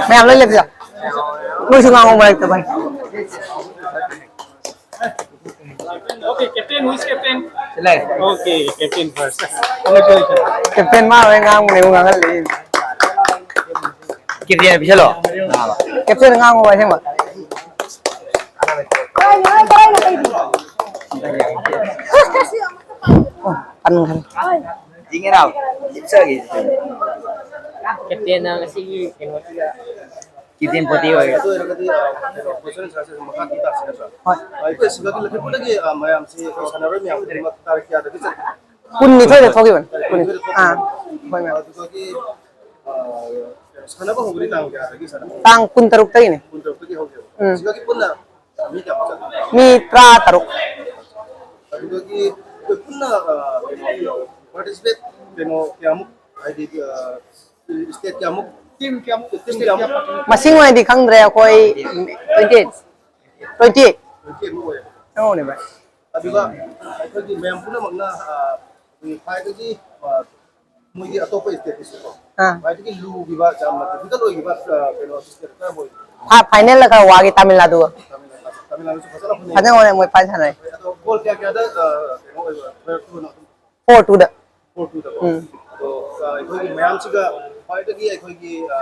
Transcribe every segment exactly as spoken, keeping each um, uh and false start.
ꯃꯌꯥꯝ ꯂꯣꯏ ꯂꯦꯞꯄꯤꯌꯣ꯫ ꯅꯣꯏꯁꯨ ꯉꯥꯡꯉꯣ ꯃꯔꯛꯇ, ꯚꯥꯏ꯫ Okay, captain, who is captain? Okay, captain first. Captain ꯃꯥ ꯂꯣꯏ ꯉꯥꯡꯕꯅꯦ, ꯉꯥꯡꯍꯜꯂꯦ꯫ Captain ꯄꯤꯁꯜꯂꯣ꯫ Captain ꯉꯥꯡꯉꯣ, ꯑꯁꯦꯡꯕ꯫ ꯑꯣ, ꯇꯟꯈ꯭ꯔꯦ꯫ ꯌꯦꯡꯉꯦ ꯅꯥꯕ꯫ ꯍꯤꯞꯆꯒꯦ꯫ Captain ꯅ ꯉꯁꯤꯒꯤ ꯀꯩꯅꯣꯁꯤꯗ captain ꯄꯣꯠꯇꯤ ꯑꯣꯏꯔꯦ꯫ ꯑꯗꯨ ꯑꯣꯏꯔꯒꯗꯤ, ꯑ, ꯀꯩꯅꯣ, question and answer ꯁꯦ ꯃꯈꯥ ꯑꯗꯨꯝ ꯇꯥꯁꯤ ꯅꯠꯇ꯭ꯔꯥ? ꯍꯣꯏ꯫ ꯑ, ꯑꯩꯈꯣꯏ ꯁꯤꯗꯒꯤ ꯂꯩꯈꯠꯄꯗꯒꯤ, ꯑ, ꯃꯌꯥꯝꯁꯤ, ꯑꯩꯈꯣꯏ ꯁꯥꯟꯅꯔꯣꯏ ꯃꯌꯥꯝ ꯈꯨꯗꯤꯡꯃꯛ ꯇꯥꯔꯤꯛ ꯀꯌꯥꯗꯒꯤ ꯆꯠꯀꯦ? ꯀꯨꯟꯅꯤꯊꯣꯏꯗ ꯊꯣꯛꯈꯤꯕꯅꯤ꯫ ꯀꯨꯟ꯫ ꯀꯨꯟꯅꯤꯊꯣꯏꯗ ꯊꯣꯛꯈꯤꯕꯅꯤ꯫ ꯑꯥ, ꯍꯣꯏ, ꯃꯦꯝ꯫ ꯑꯗꯨꯗꯒꯤ, ꯑ, ꯁꯥꯟꯅꯕ ꯍꯧꯕꯗꯤ ꯇꯥꯡ ꯀꯌꯥꯗꯒꯤ ꯁꯥꯟꯅꯕ ꯍꯧꯒꯦ? ꯇꯥꯡ ꯀꯨꯟꯇꯔꯨꯛꯇꯒꯤꯅꯤ꯫ ꯀꯨꯟꯇꯔꯨꯛꯇꯒꯤ ꯍꯧꯒꯦꯕ꯫ ꯎꯝ꯫ ꯁꯤꯗꯒꯤ ꯄꯨꯟꯅ ꯃꯤ ꯀꯌꯥꯃꯨꯛ ꯆꯠꯀꯦ? ꯃꯤ ꯇꯔꯥꯇꯔꯨꯛ꯫ ꯑꯗꯨꯗꯒꯤ ꯑꯩꯈꯣꯏ ꯄꯨꯟꯅ, ꯑ, ꯀꯩꯅꯣ, participate, ꯀꯩꯅꯣ, ꯀꯌꯥꯃꯨꯛ, ꯍꯥꯏꯗꯤ, ꯑ, state ꯀꯌꯥꯃꯨꯛ? Team ꯀꯌꯥꯃꯨꯛ? Team ꯀꯌꯥꯃꯨꯛ? ꯃꯁꯤꯡ ꯑꯣꯏꯅꯗꯤ ꯈꯪꯗ꯭ꯔꯦ, ꯑꯩꯈꯣꯏ twenty eight꯫ Twenty eight꯫ Twenty eight ꯑꯣꯏꯌꯦꯕ꯫ ꯑꯣꯅꯦ ꯚꯥꯏ꯫ ꯑꯗꯨꯒ ꯑꯩꯈꯣꯏꯒꯤ ꯃꯌꯥꯝ ꯄꯨꯝꯅꯃꯛꯅ, ꯑ, ꯑꯩꯈꯣꯏꯒꯤ ꯈ꯭ꯋꯥꯏꯗꯒꯤ, ꯑ, ꯃꯣꯏꯒꯤ ꯑꯇꯣꯞꯄ stateꯇꯁꯨꯀꯣ, ꯑꯥ꯫ ꯈ꯭ꯋꯥꯏꯗꯒꯤ ꯂꯨꯈꯤꯕ, ꯌꯥꯝꯅ difficult ꯑꯣꯏꯈꯤꯕ, ꯑ, ꯀꯩꯅꯣ, state ꯀꯔꯝꯕ ꯑꯣꯏꯒꯦ? ꯐꯥ-, finalꯗ ꯈꯔ ꯋꯥꯈꯤ ꯇꯥꯃꯤꯜ ꯅꯥꯗꯨꯒ꯫ ꯇꯥꯃꯤꯜ ꯅꯥꯗꯨ, ꯇꯥꯃꯤꯜ ꯅꯥꯗꯨꯁꯨ ꯐꯖꯅ ꯍꯣꯠꯅꯩ꯫ ꯐꯖꯅ ꯍꯣꯠꯅꯩ, ꯃꯣꯏ ꯐꯖꯅ ꯁꯥꯟꯅꯩ꯫ ꯑꯗꯣ goal ꯀꯌꯥ ꯀꯌꯥꯗ, ꯑ, ꯀꯩꯅꯣ ꯑꯣꯏꯕ, ꯊꯣꯏꯔꯛꯈꯤꯕꯅꯣ ꯑꯗꯨꯝ? Four twoꯗ꯫ Four twoꯗꯀꯣ? ꯎꯝ꯫ ꯑꯗꯣ, ꯑ, ꯑꯩꯈꯣꯏꯒꯤ ꯃꯌꯥꯝꯁꯤꯒ ꯈ꯭ꯋꯥꯏꯗꯒꯤ ꯑꯩꯈꯣꯏꯒꯤ, ꯑ,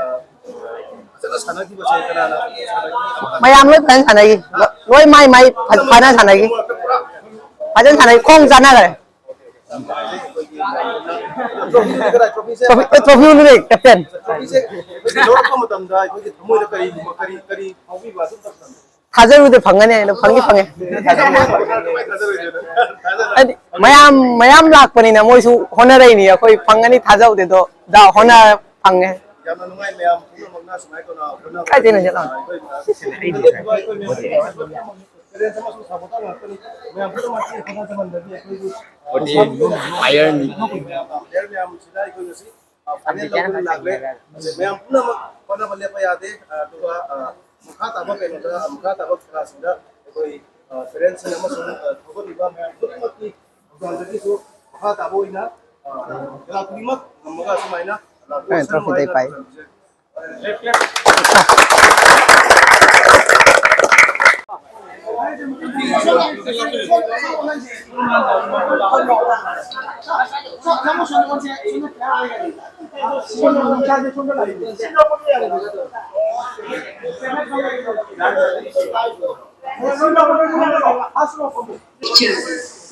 ꯐꯖꯅ ꯁꯥꯟꯅꯈꯤꯕꯁꯦ ꯀꯅꯥꯅ ꯁꯥꯟꯅꯈꯤ? ꯃꯌꯥꯝ ꯂꯣꯏ ꯐꯖꯅ ꯁꯥꯟꯅꯈꯤ꯫ ꯂꯣꯏ ꯃꯥꯏ ꯃꯥꯏ ꯐ-, ꯐꯖꯅ ꯁꯥꯟꯅꯈꯤ꯫ ꯐꯖꯅ ꯁꯥꯟꯅꯈꯤ꯫ ꯈꯣꯡ ꯆꯥꯟꯅꯈ꯭ꯔꯦ꯫ Trophy, trophy ꯎꯠꯂꯨꯅꯦ, captain꯫ Trophyꯁꯦ ꯂꯧꯔꯛꯄ ꯃꯇꯝꯗ ꯑꯩꯈꯣꯏꯒꯤ ꯊꯃꯣꯏꯗ ꯀꯔꯤꯒꯨꯝꯕ, ꯀꯔꯤ, ꯀꯔꯤ ꯐꯥꯎꯕꯤꯕ ꯑꯗꯨꯝ ꯇꯧꯕꯤꯌꯨ꯫ ꯊꯥꯖꯔꯨꯗꯦ ꯐꯪꯒꯅꯤ ꯍꯥꯏꯅ, ꯐꯪꯗꯤ ꯐꯪꯉꯦ꯫ ꯀꯃꯥꯏꯅ ꯊꯥꯖꯔꯣꯏꯗꯣꯏꯅꯣ? ꯊꯥꯖꯔꯣꯏ꯫ ꯍꯥꯏꯗꯤ ꯃꯌꯥꯝ, ꯃꯌꯥꯝ ꯂꯥꯛꯄꯅꯤꯅ ꯃꯣꯏꯁꯨ ꯍꯣꯠꯅꯔꯛꯏꯅꯤ, ꯑꯩꯈꯣꯏ ꯐꯪꯒꯅꯤ ꯊꯥꯖꯍꯧꯗꯦ, ꯑꯗꯣ ꯗꯥ ꯍꯣꯠꯅ ꯐꯪꯉꯦ꯫ ꯌꯥꯝꯅ ꯅꯨꯡꯉꯥꯏ ꯃꯌꯥꯝ ꯄꯨꯝꯅꯃꯛꯅ ꯁꯨꯃꯥꯏꯅ ꯇꯧꯅ ꯍꯣꯠꯅꯕ꯫ ꯀꯥꯏꯗꯩꯅꯣ ꯆꯠꯂꯣ꯫ ꯑꯩꯈꯣꯏ, ꯑꯩꯈꯣꯏ parents ꯑꯃꯁꯨꯡ supporter ꯉꯥꯛꯇꯅꯤ꯫ ꯃꯌꯥꯝ ꯄꯨꯝꯅꯃꯛꯀꯤ ꯍꯣꯠꯅꯖꯃꯟꯗꯒꯤ ꯑꯩꯈꯣꯏꯒꯤ ꯃꯌꯥꯝ, player ꯃꯌꯥꯝꯁꯤꯅ ꯑꯩꯈꯣꯏ ꯉꯁꯤ ꯑ, final ꯂꯧꯗꯨꯅ ꯂꯥꯛꯂꯦ꯫ ꯃꯌꯥꯝ ꯄꯨꯝꯅꯃꯛ ꯍꯣꯠꯅꯕ ꯂꯦꯞꯄ ꯌꯥꯗꯦ꯫ ꯑ, ꯑꯗꯨꯒ, ꯑ, ꯃꯈꯥ ꯇꯥꯕ ꯀꯩꯅꯣꯗ, ꯑ, ꯃꯈꯥ ꯇꯥꯕ ꯀ꯭ꯂꯥꯁꯁꯤꯡꯗ ꯑꯩꯈꯣꯏ, ꯑ, parentsꯁꯤꯡ ꯑꯃꯁꯨꯡ, ꯑ, ꯊꯧꯒꯠꯂꯤꯕ ꯃꯌꯥꯝ ꯈꯨꯗꯤꯡꯃꯛꯀꯤ ꯍꯛꯆꯥꯡꯗꯒꯤꯁꯨ ꯃꯈꯥ ꯇꯥꯕ ꯑꯣꯏꯅ, ꯑ, ꯀꯌꯥ ꯈꯨꯗꯤꯡꯃꯛ ꯉꯝꯃꯒ ꯁꯨꯃꯥꯏꯅ ꯂꯥꯛꯄ ꯑꯩꯅ ꯑꯣꯏꯁꯅꯨ trophyꯗꯩ ꯍꯥꯏꯅ ꯄꯥꯏ꯫ ꯊꯝꯖꯒꯦ꯫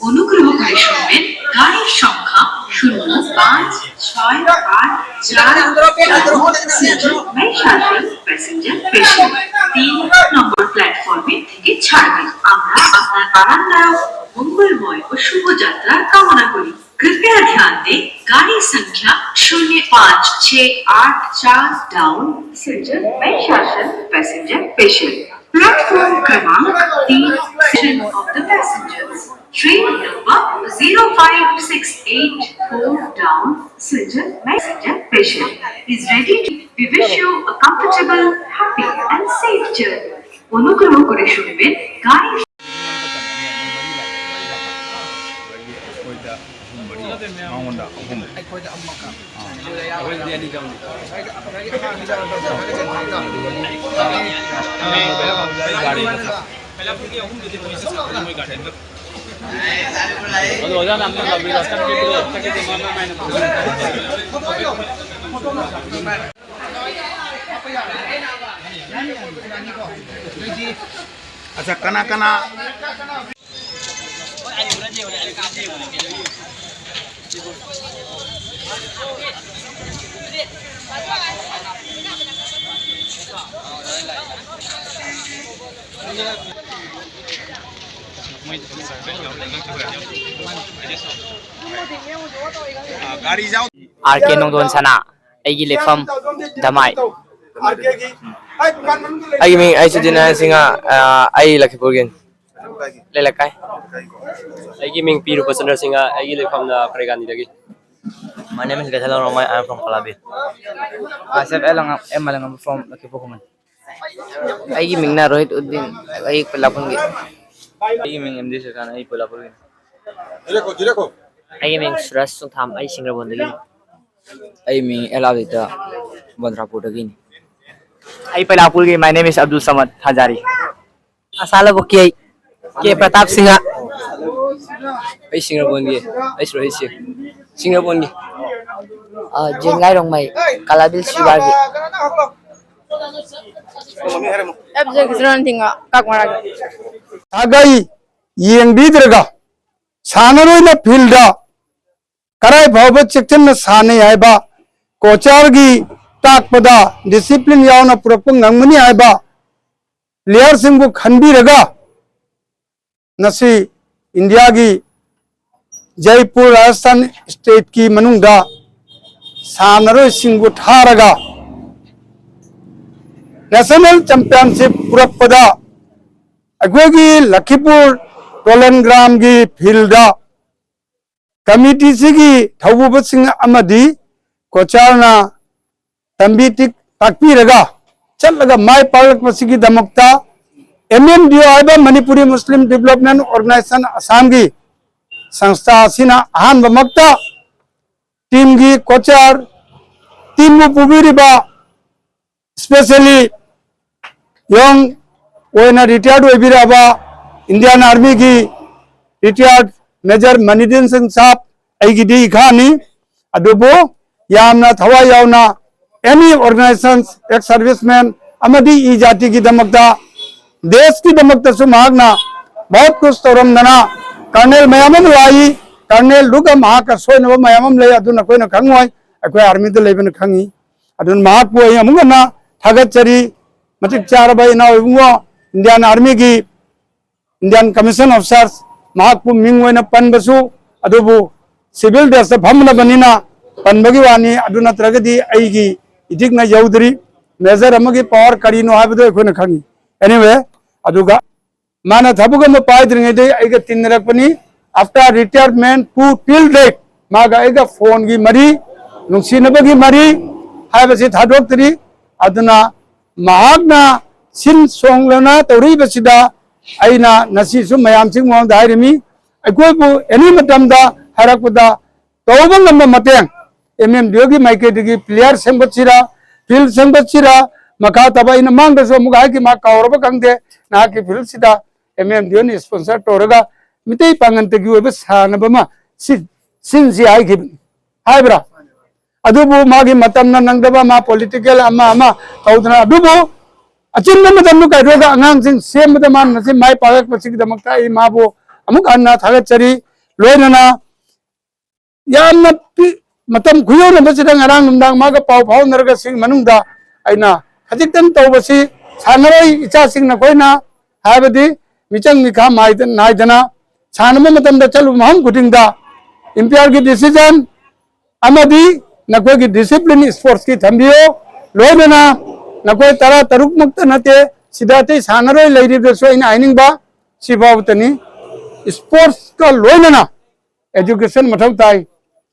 অনুগ্রহ করে শুনবেন গাড়ির সংখ্যা শূন্য পাঁচ ছয় আট চার সিলচর মেইসালসন প্যাসেঞ্জার স্পেশাল তিন নম্বর প্ল্যাটফর্মে থেকে ছাড়বে। আমরা আপনার আরামদায়ক, মঙ্গলময় ও শুভ যাত্রা কামনা করি। कृपया ध्यान दें, गाड़ी संख्या शून्य पाँच छः आठ चार down Silchar Mahisasan passenger special, platform क्रमांक तीन, section of the passengers. Train number zero five six eight four down Silchar Messenger patient is ready to, we wish you a comfortable, happy and safe journey. অনুগ্রহ করে শুনবেন গাড়ি ꯑꯠꯆꯥ, ꯀꯅꯥ ꯀꯅꯥ? ꯒꯥꯔꯤ ꯌꯥꯎ-, ꯑꯥꯔ ꯀꯦ ꯅꯣꯡꯗꯣꯟ ꯁꯅꯥ, ꯑꯩꯒꯤ ꯂꯩꯐꯝ ꯙꯃꯥꯏ꯫ ꯑꯩꯒꯤ ꯃꯤꯡ ꯑꯩ ꯁꯨꯗꯤꯅꯥ ꯁꯤꯡꯍ, ꯑ, ꯑꯩ ꯂꯈꯤꯄꯨꯔꯒꯤꯅꯤ꯫ ꯂꯩꯂꯛꯀꯥꯏ꯫ ꯑꯩꯒꯤ ꯃꯤꯡ ꯄꯤ ꯔꯨꯄꯆꯟꯗ꯭ꯔ ꯁꯤꯡꯍ, ꯑꯩꯒꯤ ꯂꯩꯐꯝꯅ ꯄ꯭ꯔꯦꯒꯥꯅꯤꯗꯒꯤ꯫ My name is Gaithal Rongmei, I am from Kalabi. Myself, L. Ang-, M. Malangam from Lakhipur Khuman. ꯑꯩꯒꯤ ꯃꯤꯡꯅ ꯔꯣꯍꯤꯠ ꯎꯗꯤꯟ, ꯑꯩ ꯄꯣꯏꯂꯥꯄꯨꯔꯒꯤ꯫ ꯑꯩꯒꯤ ꯃꯤꯡ ꯑꯦꯝ ꯗꯤ ꯁ꯭ꯔꯤꯀꯥꯟ, ꯑꯩ ꯄꯣꯏꯂꯥꯄꯨꯔꯒꯤꯅꯤ꯫ ꯑꯩꯒꯤ ꯃꯤꯡ ꯁꯨꯔꯖ ꯆꯨꯡꯊꯥꯝ, ꯑꯩ ꯁꯤꯡꯖꯃꯩꯗꯒꯤꯅꯤ꯫ ꯑꯩ ꯃꯤꯡ ꯑꯦꯜ ꯑꯥꯕꯤꯗ, ꯕꯟꯗ꯭ꯔꯥꯄꯨꯔꯗꯒꯤꯅꯤ꯫ ꯑꯩ ꯄꯩꯂꯥꯄꯨꯔꯒꯤ꯫ My name is Abdul Samad Hazari. ꯑꯁꯥꯂꯕ ꯀꯦ꯫ ꯀꯦ ꯄ꯭ꯔꯇꯥꯞ ꯁꯤꯡꯍ꯫ ꯑꯩ ꯁꯤꯡꯔꯕꯣꯟꯒꯤ꯫ ꯑꯩ ꯁꯨꯔꯣꯍꯤꯠ ꯁꯤꯡ꯫ ꯁꯤꯡꯔꯕꯣꯟꯒꯤ꯫ ꯑ, ꯖꯦꯟꯒꯥꯏ ꯔꯣꯡꯃꯩ, ꯀꯂꯥꯕꯤꯜ ꯁꯤꯕꯥꯔꯒꯤ꯫ ꯑꯦꯞ ꯖꯦ ꯈꯤꯁꯔꯣꯟ ꯊꯤꯡꯒ ꯀꯛꯃꯔꯥꯒꯤ꯫ ꯁꯥꯒꯩ ꯌꯦꯡꯕꯤꯗ꯭ꯔꯒ ꯁꯥꯟꯅꯔꯣꯏꯅ ꯐꯤꯜꯗ ꯀꯗꯥꯏ ꯐꯥꯎꯕ ꯆꯦꯛꯁꯤꯟꯅ ꯁꯥꯟꯅꯩ ꯍꯥꯏꯕ, ꯀꯣꯆꯔꯒꯤ ꯇꯥꯛꯄꯗ ꯗꯤꯁꯤꯄ꯭ꯂꯤꯟ ꯌꯥꯎꯅ ꯄꯨꯔꯛꯄ ꯉꯝꯒꯅꯤ ꯍꯥꯏꯕ ꯄ꯭ꯂꯦꯌꯔꯁꯤꯡꯕꯨ ꯈꯟꯕꯤꯔꯒ ꯉꯁꯤ ꯏꯟꯗꯤꯌꯥꯒꯤ ꯖꯩꯄꯨꯔ ꯔꯥꯖꯁꯊꯥꯟ ꯁ꯭ꯇꯦꯠꯀꯤ ꯃꯅꯨꯡꯗ ꯁꯥꯟꯅꯔꯣꯏꯁꯤꯡꯕꯨ ꯊꯥꯔꯒ ꯅꯦꯁꯅꯦꯜ ꯆꯦꯝꯄꯤꯌꯟꯁꯤꯞ ꯄꯨꯔꯛꯄꯗ ꯑꯩꯈꯣꯏꯒꯤ ꯂꯈꯤꯄꯨꯔ ꯇꯣꯂꯟ ꯒ꯭ꯔꯥꯝꯒꯤ ꯐꯤꯜꯗ ꯀꯃꯤꯇꯤꯁꯤꯒꯤ ꯊꯧꯕꯨꯕꯁꯤꯡ ꯑꯃꯗꯤ ꯀꯣꯆꯔꯅ ꯇꯝꯕꯤ ꯇꯤꯛ ꯇꯥꯛꯄꯤꯔꯒ ꯆꯠꯂꯒ ꯃꯥꯏ ꯄꯥꯛꯂꯛꯄꯁꯤꯒꯤꯗꯃꯛꯇ ꯑꯦꯝ ꯑꯦꯝ ꯗꯤ ꯑꯣ ꯍꯥꯏꯕ ꯃꯅꯤꯄꯨꯔꯤ ꯃꯨꯁꯂꯤꯝ ꯗꯤꯕꯦꯂꯞꯃꯦꯟ ꯑꯣꯔꯒꯅꯥꯏꯖꯦꯁꯟ ꯑꯁꯥꯝꯒꯤ ꯁꯪꯁꯊꯥ ꯑꯁꯤꯅ ꯑꯍꯥꯟꯕꯃꯛꯇ ꯇꯤꯝꯒꯤ ꯀꯣꯆꯔ, ꯇꯤꯝꯕꯨ ꯄꯨꯕꯤꯔꯤꯕ, ꯏꯁꯄꯦꯁꯦꯜꯂꯤ ꯌꯪ ꯑꯣꯏꯅ ꯔꯤꯇꯥꯌꯔ ꯑꯣꯏꯕꯤꯔꯛꯑꯕ ꯏꯟꯗꯤꯌꯥꯟ ꯑꯥꯔꯃꯤꯒꯤ ꯔꯤꯇꯥꯌꯔ ꯃꯦꯖꯔ ꯃꯅꯤꯗꯤꯟ ꯁꯤꯡ ꯁꯥꯕ ꯑꯩꯒꯤꯗꯤ ꯏꯈꯥꯅꯤ꯫ ꯑꯗꯨꯕꯨ ꯌꯥꯝꯅ ꯊꯋꯥꯏ ꯌꯥꯎꯅ ꯑꯦꯅꯤ ꯑꯣꯔꯒꯅꯥꯏꯖꯦꯁꯟ, ꯑꯦꯛꯁ ꯁꯔꯚꯤꯁꯃꯦꯟ ꯑꯃꯗꯤ ꯏ ꯖꯥꯇꯤꯒꯤꯗꯃꯛꯇ, ꯗꯦꯁꯀꯤꯗꯃꯛꯇꯁꯨ ꯃꯍꯥꯛꯅ ꯕꯍꯨꯠ ꯀꯨꯁ ꯇꯧꯔꯝꯗꯅ ꯀꯔꯅꯦꯜ ꯃꯌꯥꯝ ꯑꯃ ꯂꯥꯛꯏ꯫ ꯀꯔꯅꯦꯜꯗꯨꯒ ꯃꯍꯥꯛꯀ ꯁꯣꯏꯅꯕ ꯃꯌꯥꯝ ꯑꯃ ꯂꯩ, ꯑꯗꯨ ꯅꯈꯣꯏꯅ ꯈꯪꯉꯣꯏ, ꯑꯩꯈꯣꯏ ꯑꯥꯔꯃꯤꯗ ꯂꯩꯕꯅ ꯈꯪꯉꯤ꯫ ꯑꯗꯨꯅ ꯃꯍꯥꯛꯄꯨ ꯑꯩ ꯑꯃꯨꯛ ꯍꯟꯅ ꯊꯥꯒꯠꯆꯔꯤ꯫ ꯃꯇꯤꯛ ꯆꯥꯔꯕ ꯏꯅꯥꯎ ꯏꯕꯨꯡꯉꯣ, ꯏꯟꯗꯤꯌꯥꯟ ꯑꯥꯔꯃꯤꯒꯤ, ꯏꯟꯗꯤꯌꯥꯟ ꯀꯃꯤꯁꯟ ꯑꯣꯐꯤꯁꯥꯔꯁ, ꯃꯍꯥꯛꯄꯨ ꯃꯤꯡ ꯑꯣꯏꯅ ꯄꯟꯕꯁꯨ, ꯑꯗꯨꯕꯨ ꯁꯤꯚꯤꯜ ꯗ꯭ꯔꯦꯁꯇ ꯐꯝꯅꯕꯅꯤꯅ ꯄꯟꯕꯒꯤ ꯋꯥꯅꯤ, ꯑꯗꯨ ꯅꯠꯇ꯭ꯔꯒꯗꯤ ꯑꯩꯒꯤ ꯏꯊꯤꯛꯅ ꯌꯧꯗ꯭ꯔꯤ꯫ ꯃꯦꯖꯔ ꯑꯃꯒꯤ ꯄꯋꯥꯔ ꯀꯔꯤꯅꯣ ꯍꯥꯏꯕꯗꯨ ꯑꯩꯈꯣꯏꯅ ꯈꯪꯉꯤ꯫ Anyway, ꯑꯗꯨꯒ ꯃꯥꯅ ꯊꯕꯛ ꯑꯃ ꯄꯥꯏꯗ꯭ꯔꯤꯉꯩꯗꯒꯤ ꯑꯩꯒ ꯇꯤꯟꯅꯔꯛꯄꯅꯤ꯫ After retirement to till date, ꯃꯥꯒ ꯑꯩꯒ ꯐꯣꯟꯒꯤ ꯃꯔꯤ, ꯅꯨꯡꯁꯤꯅꯕꯒꯤ ꯃꯔꯤ ꯍꯥꯏꯕꯁꯤ ꯊꯥꯗꯣꯛꯇ꯭ꯔꯤ꯫ ꯑꯗꯨꯅ ꯃꯍꯥꯛꯅ ꯁꯤꯟ ꯁꯣꯡꯂꯅ ꯇꯧꯔꯛꯏꯕꯁꯤꯗ ꯑꯩꯅ ꯉꯁꯤꯁꯨ ꯃꯌꯥꯝꯁꯤꯡ ꯃꯃꯥꯡꯗ ꯍꯥꯏꯔꯤꯃꯤ, ꯑꯩꯈꯣꯏꯕꯨ ꯑꯦꯅꯤ ꯃꯇꯝꯗ ꯍꯥꯏꯔꯛꯄꯗ ꯇꯧꯕ ꯉꯝꯕ ꯃꯇꯦꯡ, ꯑꯦꯝ ꯑꯦꯝ ꯗꯤ ꯑꯣꯒꯤ ꯃꯥꯏꯀꯩꯗꯒꯤ ꯄ꯭ꯂꯦꯌꯔ ꯁꯦꯝꯒꯠꯁꯤꯔꯥ, ꯐꯤꯜꯗ ꯁꯦꯝꯒꯠꯁꯤꯔꯥ, ꯃꯈꯥ ꯇꯥꯕ ꯑꯩꯅ ꯃꯥꯡꯗꯁꯨ ꯑꯃꯨꯛ ꯍꯥꯏꯈꯤ, ꯃꯥ ꯀꯥꯎꯔꯕ ꯈꯪꯗꯦ, ꯅꯍꯥꯛꯀꯤ field ꯁꯤꯗ M M D Oꯅ sponsor ꯇꯧꯔꯒ ꯃꯤꯇꯩ ꯄꯥꯡꯒꯜꯇꯒꯤ ꯑꯣꯏꯕ ꯁꯥꯟꯅꯕ ꯑꯃ ꯁꯤ-, ꯁꯤꯟꯁꯤ ꯍꯥꯏꯈꯤꯕꯅꯤ ꯍꯥꯏꯕ꯭ꯔꯥ? ꯑꯗꯨꯕꯨ ꯃꯥꯒꯤ ꯃꯇꯝꯅ ꯅꯪꯗꯕ, ꯃꯥ political ꯑꯃ ꯑꯃ ꯇꯧꯗꯅ, ꯑꯗꯨꯕꯨ ꯑꯆꯤꯟꯕ ꯃꯇꯝꯗꯨ ꯀꯥꯏꯊꯣꯛꯑꯒ ꯑꯉꯥꯡꯁꯤꯡ ꯁꯦꯝꯕꯗ ꯃꯥꯅ ꯃꯁꯤ ꯃꯥꯏ ꯄꯥꯛꯂꯛꯄꯁꯤꯒꯤꯗꯃꯛꯇ ꯑꯩ ꯃꯥꯕꯨ ꯑꯃꯨꯛ ꯍꯟꯅ ꯊꯥꯒꯠꯆꯔꯤ꯫ ꯂꯣꯏꯅꯅ ꯌꯥꯝꯅ ꯄꯤ-, ꯃꯇꯝ ꯈꯨꯌꯧꯅꯕꯁꯤꯗ ꯉꯔꯥꯡ ꯅꯨꯡꯗꯥꯡ ꯃꯥꯒ ꯄꯥꯎ ꯐꯥꯎꯅꯔꯒ ꯁꯤꯒꯤ ꯃꯅꯨꯡꯗ ꯑꯩꯅ ꯈꯖꯤꯛꯇꯪ ꯇꯧꯕꯁꯤ, ꯁꯥꯟꯅꯔꯣꯏ ꯏꯆꯥꯁꯤꯡ ꯅꯈꯣꯏꯅ, ꯍꯥꯏꯕꯗꯤ ꯃꯤꯆꯪ ꯃꯤꯈꯥ ꯃꯥꯏꯗ-, ꯅꯥꯏꯗꯅ ꯁꯥꯟꯅꯕ ꯃꯇꯝꯗ ꯆꯠꯂꯨꯕ ꯃꯐꯝ ꯈꯨꯗꯤꯡꯗ umpireꯒꯤ decision ꯑꯃꯗꯤ ꯅꯈꯣꯏꯒꯤ discipline sportsꯀꯤ ꯊꯝꯕꯤꯌꯨ꯫ ꯂꯣꯏꯅꯅ ꯅꯈꯣꯏ ꯇꯔꯥ ꯇꯔꯨꯛꯃꯛꯇ ꯅꯠꯇꯦ, ꯁꯤꯗ ꯑꯇꯩ ꯁꯥꯟꯅꯔꯣꯏ ꯂꯩꯔꯤꯕꯁꯨ ꯑꯩꯅ ꯍꯥꯏꯅꯤꯡꯕ ꯁꯤ ꯐꯥꯎꯕꯇꯅꯤ꯫ Sportsꯀ ꯂꯣꯏꯅꯅ education ꯃꯊꯧ ꯇꯥꯏ꯫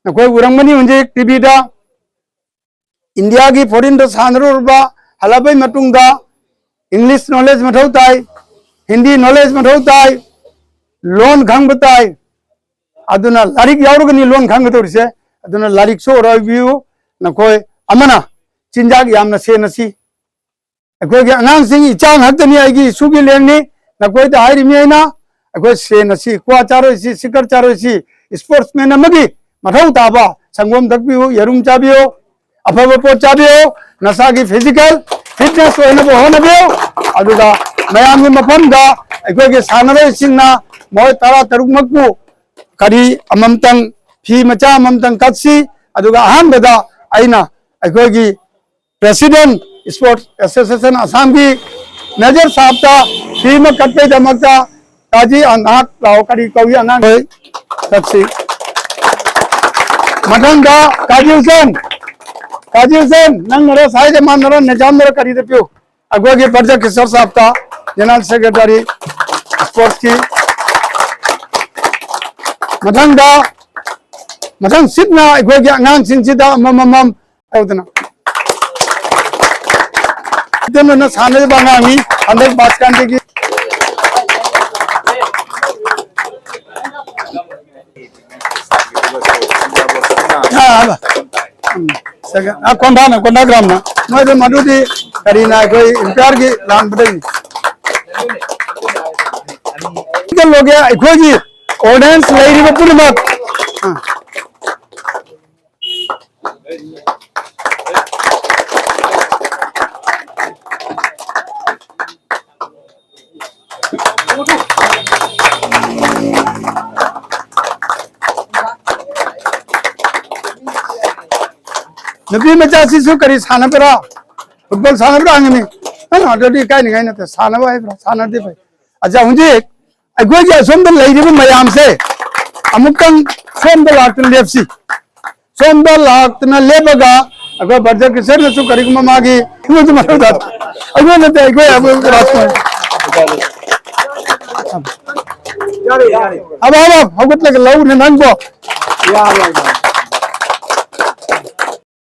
ꯅꯈꯣꯏ ꯎꯔꯝꯒꯅꯤ ꯍꯧꯖꯤꯛ TVꯗ, Indiaꯒꯤ foreignꯗ ꯁꯥꯟꯅꯔꯨꯔꯕ ꯍꯜꯂꯛꯄꯩ ꯃꯇꯨꯡꯗ English knowledge ꯃꯊꯧ ꯇꯥꯏ, Hindi knowledge ꯃꯊꯧ ꯇꯥꯏ, ꯂꯣꯟ ꯈꯪꯕ ꯇꯥꯏ꯫ ꯑꯗꯨꯅ ꯂꯥꯏꯔꯤꯛ ꯌꯥꯎꯔꯒꯅꯤ ꯂꯣꯟ ꯈꯪꯒꯗꯧꯔꯤꯁꯦ꯫ ꯑꯗꯨꯅ ꯂꯥꯏꯔꯤꯛꯁꯨ ꯑꯣꯏꯔꯣꯏꯕꯤꯌꯨ꯫ ꯅꯈꯣꯏ ꯑꯃꯅ ꯆꯤꯟꯖꯥꯛ ꯌꯥꯝꯅ ꯁꯦꯟꯅꯁꯤ꯫ ꯑꯩꯈꯣꯏꯒꯤ ꯑꯉꯥꯡꯁꯤꯡ ꯏꯆꯥ ꯉꯥꯛꯇꯅꯤ, ꯑꯩꯒꯤ ꯏꯁꯨꯒꯤ ꯂꯦꯡꯅꯤ꯫ ꯅꯈꯣꯏꯗ ꯍꯥꯏꯔꯤꯃꯤ ꯑꯩꯅ, ꯑꯩꯈꯣꯏ ꯁꯦꯟꯅꯁꯤ, ꯀ꯭ꯋꯥ ꯆꯥꯔꯣꯏꯁꯤ, ꯁꯤꯀꯔ ꯆꯥꯔꯣꯏꯁꯤ꯫ Sportsman ꯑꯃꯒꯤ ꯃꯊꯧ ꯇꯥꯕ ꯁꯪꯒꯣꯝ ꯊꯛꯄꯤꯌꯨ, ꯌꯦꯔꯨꯝ ꯆꯥꯕꯤꯌꯨ, ꯑꯐꯕ ꯄꯣꯠ ꯆꯥꯕꯤꯌꯨ, ꯅꯁꯥꯒꯤ physical fitness ꯑꯣꯏꯅꯕ ꯍꯣꯠꯅꯕꯤꯌꯨ꯫ ꯑꯗꯨꯒ ꯃꯌꯥꯝꯒꯤ ꯃꯐꯝꯗ ꯑꯩꯈꯣꯏꯒꯤ ꯁꯥꯟꯅꯔꯣꯏꯁꯤꯡꯅ ꯃꯈꯣꯏ ꯇꯔꯥ ꯇꯔꯨꯛꯃꯛꯄꯨ ꯀꯔꯤ ꯑꯃꯃꯝꯇꯪ, ꯐꯤ ꯃꯆꯥ ꯑꯃꯃꯝꯇꯪ ꯀꯠꯁꯤ꯫ ꯑꯗꯨꯒ ꯑꯍꯥꯟꯕꯗ ꯑꯩꯅ ꯑꯩꯈꯣꯏꯒꯤ President Sports Association ꯑꯁꯥꯝꯒꯤ ꯃꯦꯖꯔ ꯁꯥꯍꯕꯇ ꯐꯤ ꯑꯃ ꯀꯠꯄꯩꯗꯃꯛꯇ ꯀꯥꯖꯤ ꯑꯅꯥꯠ ꯂꯥꯎ, ꯀꯔꯤ ꯀꯧꯏ ꯑꯉꯥꯡ? ꯍꯣꯏ, ꯀꯠꯁꯤ꯫ ꯃꯊꯪꯗ ꯀꯥꯖꯤ ꯍꯨꯁꯦꯟ, ꯀꯥꯖꯤ ꯍꯨꯁꯦꯟ, ꯅꯪꯅꯔ ꯁꯥꯏꯗ ꯃꯥꯟꯅꯔ ꯅꯤꯖꯥꯝꯅꯔ ꯀꯔꯤꯗ ꯄꯤꯌꯨ? ꯑꯩꯈꯣꯏꯒꯤ ꯕ꯭ꯔꯖ ꯀꯤꯁꯣꯔ ꯁꯥꯍꯕꯇ, General Secretary Sportsꯀꯤ꯫ ꯃꯊꯪꯗ, ꯃꯊꯪ ꯁꯤꯠꯅ ꯑꯩꯈꯣꯏꯒꯤ ꯑꯉꯥꯡꯁꯤꯡꯁꯤꯗ ꯑꯃꯃꯝ ꯇꯧꯗꯅ꯫ ꯑꯗꯨꯅ ꯁꯥꯟꯅꯔꯤꯕ ꯑꯉꯥꯡꯅꯤ, ꯍꯟꯗꯛ ꯕꯥꯁꯀꯥꯟꯗꯒꯤ꯫ ꯑꯥ, ꯑꯥ, ꯎꯝ, second, ꯑꯥ, ꯀꯣꯟꯗꯥꯅ, ꯀꯣꯟꯗꯥ ꯒ꯭ꯔꯥꯝꯅ꯫ ꯃꯣꯏꯗ ꯃꯗꯨꯗꯤ ꯀꯔꯤꯅ ꯑꯩꯈꯣꯏ ꯏꯝꯄꯤꯌꯔꯒꯤ ꯂꯥꯟꯕꯗꯒꯤ ꯀꯩꯅꯣꯒꯤ ꯑꯩꯈꯣꯏꯒꯤ ꯑꯣꯗꯤꯌꯦꯟꯁ ꯂꯩꯔꯤꯕ ꯄꯨꯝꯅꯃꯛ꯫ ꯑ꯫ ꯅꯨꯄꯤ ꯃꯆꯥꯁꯤꯁꯨ ꯀꯔꯤ ꯁꯥꯟꯅꯕ꯭ꯔꯥ? ꯐꯨꯠꯕꯣꯜ ꯁꯥꯟꯅꯕ꯭ꯔꯥ ꯍꯪꯒꯅꯤ꯫ ꯅꯪ ꯑꯗꯨꯗꯤ ꯏꯀꯥꯏꯅꯤꯡꯉꯥꯏ ꯅꯠꯇꯦ, ꯁꯥꯟꯅꯕ ꯍꯥꯏꯕ꯭ꯔꯥ? ꯁꯥꯟꯅꯗꯦ ꯐꯩ꯫ ꯑꯠꯆꯥ, ꯍꯧꯖꯤꯛ ꯑꯩꯈꯣꯏꯒꯤ ꯑꯁꯣꯝꯗ ꯂꯩꯔꯤꯕ ꯃꯌꯥꯝꯁꯦ ꯑꯃꯨꯛꯇꯪ ꯁꯣꯝꯗ ꯂꯥꯛꯇꯨꯅ ꯂꯦꯞꯁꯤ꯫ ꯁꯣꯝꯗ ꯂꯥꯛꯇꯨꯅ ꯂꯦꯞꯄꯒ ꯑꯩꯈꯣꯏ ꯕ꯭ꯔꯗꯔ ꯀ꯭ꯔꯤꯁꯅꯁꯨ ꯀꯔꯤꯒꯨꯝꯕ ꯃꯥꯒꯤ ꯑꯩꯉꯣꯟꯗ ꯃꯊꯧ ꯇꯥꯗꯦ꯫ ꯑꯩꯉꯣꯟꯗ ꯅꯠꯇꯦ, ꯑꯩꯈꯣꯏ, ꯑꯩꯈꯣꯏ ꯔꯥꯖꯀꯨꯃꯥꯔ꯫ ꯌꯥꯔꯦ, ꯌꯥꯔꯦ꯫ ꯑꯕ, ꯑꯕ, ꯍꯧꯒꯠꯂꯒ ꯂꯧꯅꯦ ꯅꯪꯕꯣ꯫ ꯌꯥꯔꯦ, ꯌꯥꯔꯦ꯫